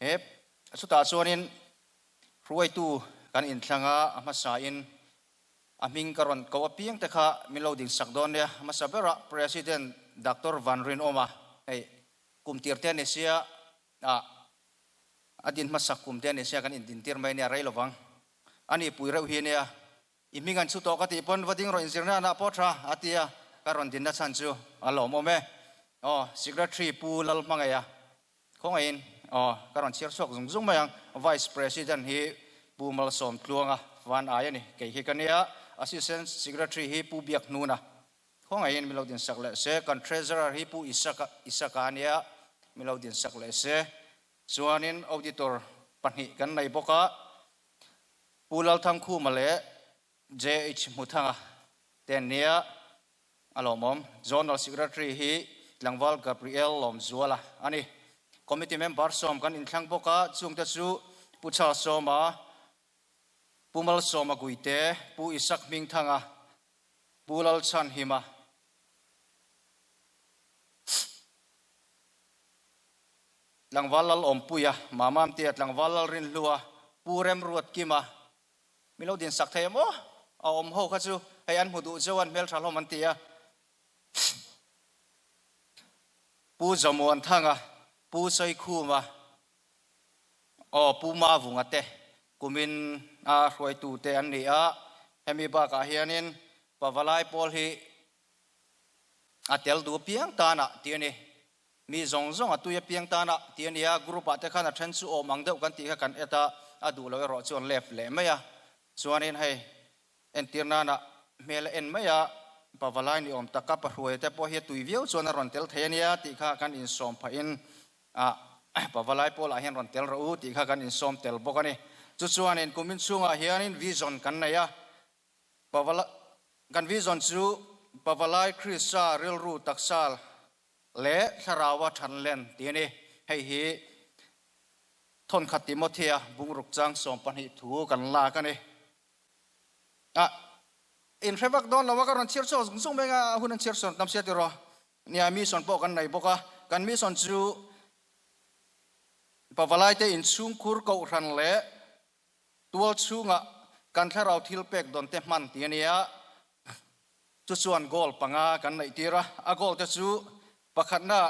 He chutah chuanin hruaitu kan inthlang a, a hmasain a hming ka rawn ko apiang te kha min lo dingsak dawn nia. Hmasa berah President Doctor Van Rinawma hei kum tir te a ni sia a, a din hmasak kum te a ni sia kan indintir mai nia rei lovang. A ni pui reuh hi nia I hming an chhu tawh ka tih pawn va ding rawh inzirna anah pawh tha a ti a, ka rawn dinna chhan chu a lawmawm e. Aw, Secretary Pu Lalhmangaih a khawngaihin aw ka rawn chhiar chhuak zung zung mai ang. Vice President hi Pu Malsawm Tluanga van ai a ni, kei hi ka nia. Assistant Secretary hi Pu Biak Hnuna khawngaihin min lo dinsak leh se. Kan Treasurer hi Pu Isaka Isaka a nia, min lo dinsak leh se. Chuanin Auditor pahnih kan nei bawk a. Pu Lalthangkhuma leh JH Hmuthanga te an nia, a lawmawm. Zonal Secretary hi Tlangval Gabriel Lawmzuala a ni. Committee member sawm kan inthlang bawk a, chungte chu Pu Charles Sawma, Pu Malsawma Guite, Pu Isaac Hmingthanga, Pu Lalchhanhima, Tlangval Lal Awmpuia, Mamamtea, Tlangval Lal Rinhlua, Pu Remruat Kima, min lo dinsak thei em aw? A awm ho kha chu hei an hmu duh zeuh a, an hmeltha hlawm an ti a. Pu Zamuanthanga, Pu Sawikhuma, aw Pu Mavunga te kumin a hruaitu te an ni a. Hemi bakah hianin Pavalai pawl hi a tel duh piang tanah tih a ni. Mi zawng zawng a tui apiang tana ti a nia, group ah te khan a then chu awm ang deuh kan tih kha kan et a, a duh lo erawh chu an left leh mai a. Chuanin hei entir nana hmel a en mai a, pavalai ni awm taka pahruaia te pawh hi a tui viau chuan a rawn tel thei a nia tih kha kan insawm phahin ah pavalai pawlah hian rawn tel rawh u tih kha kan insawm tel bawk a ni. Chu chuanin kumin chhungah hianin vision kan nei a, pavala kan vision chu pavalai Krista rilru taksa leh Thlaraua than len ti a ni. Hei hi thawnkhat Timothea bungruk chang 12 thu kan lak a ni. Ah, in hre vak dawn lo a, ka rawn chhiar chhuak zung zung mai a, hun an chhiar sawn tam sia tiraw. Nia, mission pawh kan nei bawk a, kan mission chu pavalaite inchhungkhur kohhran leh tual chhunga kan thlarau thil pek dawn te hman ti a ni a. Chu chuan goal panga kan neih tir a, a goal te chu pakhatna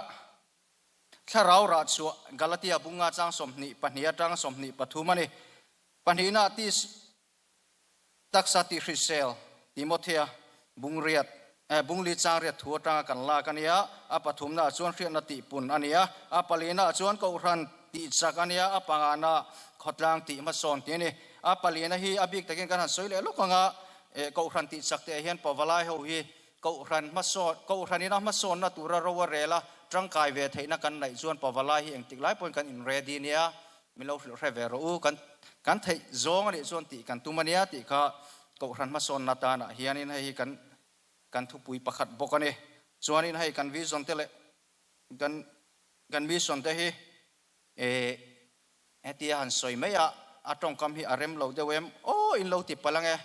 thlarau rah chhuah Galatia bunga chang 22 atang 23 a ni. Pahnihna tis taksa tih hrisel Timothea bung riat eh bung li chang riat thu atanga kan lak a ni a, a pathumna chuan hriatna tih pun a ni a, a palina chuan kohhran tih chak a ni a, a pangana khawtlang tih hmasawn tih a ni. A palina hi a bik takin kan han sawi leh lawk ang a, Eh, Kohhran tih chak teh hian Pavalai ho hi Kohhran hmasawn, Kohhran ina hmasawnna tura ro a rel a, tangkai ve theihna kan neih chuan Pavalai hi engtik lai pawhin kan in ready nia, min lo hrilh hre ve rawh u, kan kan theih zawng a nih chuan tih kan tum a nia tih kha Kohhran hmasawnna tanah hianin hei hi kan kan thupui pakhat bawk a ni. Chuanin hei kan vision te leh kan kan mission te hi eh Hetia han sawi mai a, a tawngkam hi a rem lo deuh em? Aw, in lo ti palh ange.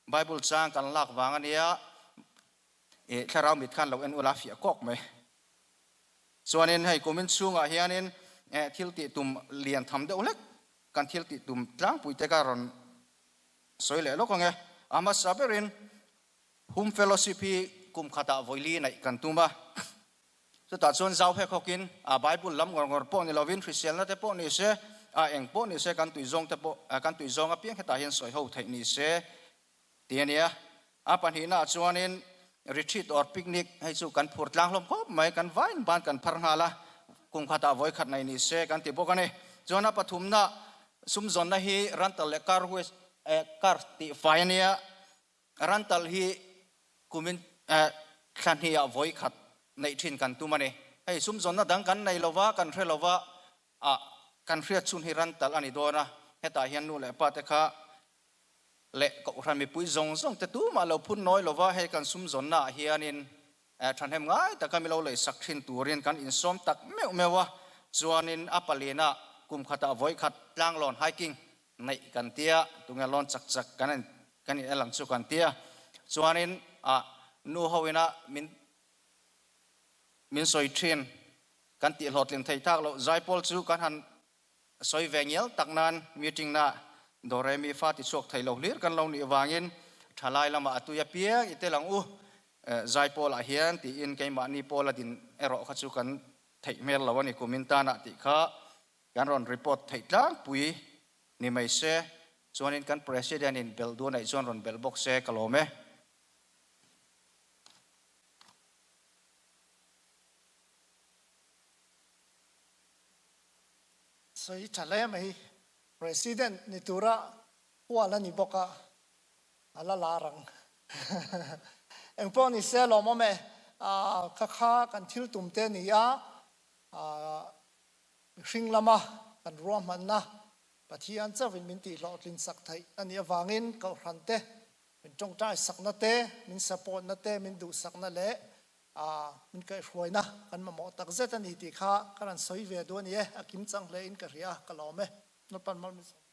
Bible chang kan lak vang a nia, ih thlarau mit khan lo en ula fiah kawk mai. Chuanin hei kumin chhungah hianin eh thil tih tum lian tham deuh hlek kan thil tih tum tlangpui te ka rawn sawi leh lawk ange. A hmasa berin Home Fellowship hi kum khatah vawili naih kan tum a. Chutah chuan zau hek hawkin a Bible lam ngawr ngawr pawh ni lovin hriselna te pawh ni se, a eng pawh ni se kan tui zawng te pawh kan tui zawng apiang hetah hian sawi ho theih ni se ti a nia. A pahnihnaah chuanin retreat or picnic hei chu kan phur tlang hlawm khawp mai, kan vain ban kan phar nghal a, kum khatah vawi khat nei ni se kan ti bawk a ni. Chuan a pathumna sumzawnna hi rantal leh car waste car tih fai a nia. Rantal hi kumin thla hniah vawi khat neih thin kan tum a ni. Hei sumzawnna dang kan nei lova, kan hre lova, ah kan hriat chhun hi rantal a ni dawn a. Hetah hian nu leh pa te kha leh kohhran mipui zawng zawng te tumah lo phun nawi lova hei kan sumzawnna ah hianin thahnem ngai taka milo lei sak thin turin kan insawm tak meuh meuh a. Chuanin a palina kum khatah vawi khat tlanglawn hiking Neih kan tia, tunge lawn chak chak kan in kan in el ang chu kan tia. Chuanin ah nu ho ina min min sawi thin kan tih hlawhtlin thei thak loh. Zaipawl chu kan han Sawi ve ngial tak nan meeting na Doremi fa ti chhuak thei lo hlir kan lo nih vangin thalai lamah a tui apiang i tel ang u. Zaipawl ah hian tiin keimahni pawl a din erawh kha chu kan theih hmel lo a ni kumin tanah tih kha kan rawn report theih tlangpui ni mai se. Chuanin kan President in belh duh a neih chuan rawn belh bawk se ka lawm e. Sawi tha hle mai. President ni tura hual a ni bawk a, a la lar ang. Engpawh ni se lawmawm e, kha kha kan thil tum te ni a, mihring lama kan ruahmanna Pathian chauhin min tihhlawhtlin sak theih a nih avangin Kohhran te min tawngtai sakna te, min support na te, min duhsakna leh A, min kaihhruaina kan mamawh tak zet a ni tih kha ka rawn sawi ve duh a ni e, a kim chang hle in ka hria, ka lawm e. Napan mal min sawm.